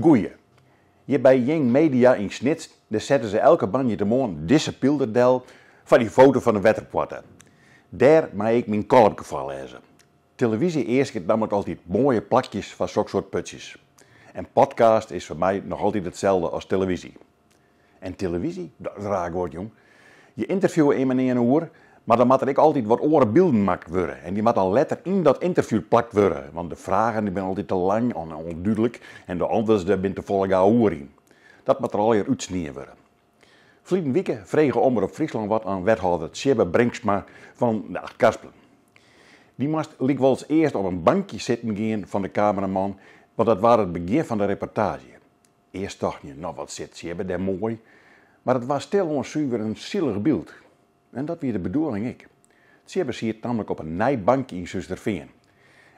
Goeie. Hjir by Jing Media yn Snits, dêr sette se elke moandeitemoarn dizze pylder del foar dy foto fan de wetterpoarte. Dêr mei ik myn kollumke foarlêze. Televyzje easket nammentlik altyd moaie plakjes foar soksoart putsjes. En podcast is foar my noch altyd itselde as televyzje. En televyzje, dat is raar guod, jong. Je ynterviewe immen earne oer, mar dan moat der ek altyd wat oare bylden makke wurde. En dy moat dan letter yn dat ynterview plakt wurde, want de fragen dy binne altyd te lang en ûndúdlik en de antwurds dêr binne te folle geouwehoer yn. Dat moat der allegear útsnien wurde. Ferliden wike frege Omrop Fryslân wat oan wethâlder Tsjibbe Brinksma fan de Achtkarspelen. Dy moast lykwols earst op in bankje sitten gean fan de kameraman, want dat waard it begjin fan de reportaazje. Earst tochten je, no wat sit Tsjibbe dêr moai, mar it waard stiloan suver in sielich byld. En dat wie de bedoeling ek. Tsjibbe siet nammentlik op in nij bankje yn Surhústerfean.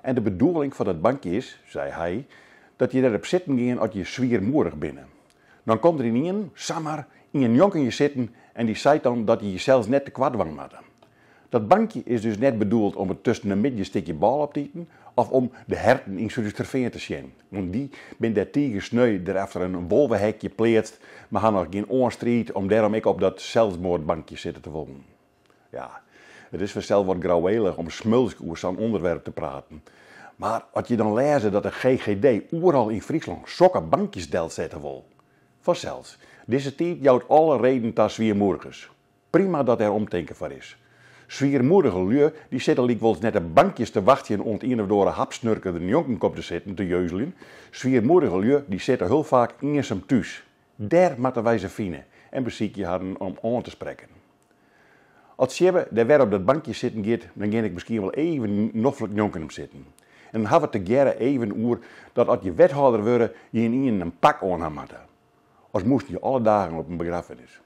En de bedoeling fan dat bankje is, sei hy, dat je dêrop sitten gean as je swiermoedich binne. Dan komt der ynienen, samar, ien njonken je sitten en dy seit dan dat je jesels net tekoart dwaan moatte. Dat bankje is dus net bedoeld om it tusken de middei stikje bôle op te iten of om de herten yn Surhústerfean te sjen, want dy bin dêr tige sneu derefter in wolvehekje pleatst, mar ha noch gjin oanstriid om dêrom ek op dat selsmoardbankje sitte te wollen. Ja, it is fansels wat grouwélich om smeulsk oer sa'n ûnderwerp te praten, mar as je dan lêze dat de GGD oeral yn Fryslân sokke bankjes delsette wol. Fansels, dizze tiid jout alle reden ta swiermoedigens. Prima dat dêr omtinken foar is. Swiermoedige lju dy sitte lykwols net op bankjes te wachtsjen oant ien of oare hapsnurker der njonken komt te sitten te jeuzeljen. Swiermoedige lju dy sitte hiel faak iensum thús. Dêr moatte wy se fine en besykje harren om oan te sprekken. As Tsjibbe dêr wer op dat bankje sitten giet, dan gean ik miskien wol even noflik njonken him sitten. En dan ha we it tegearre even oer dat as je wethâlder wurde, je ynienen in pak oan ha moatte. As moasten je alle dagen op in begraffenis.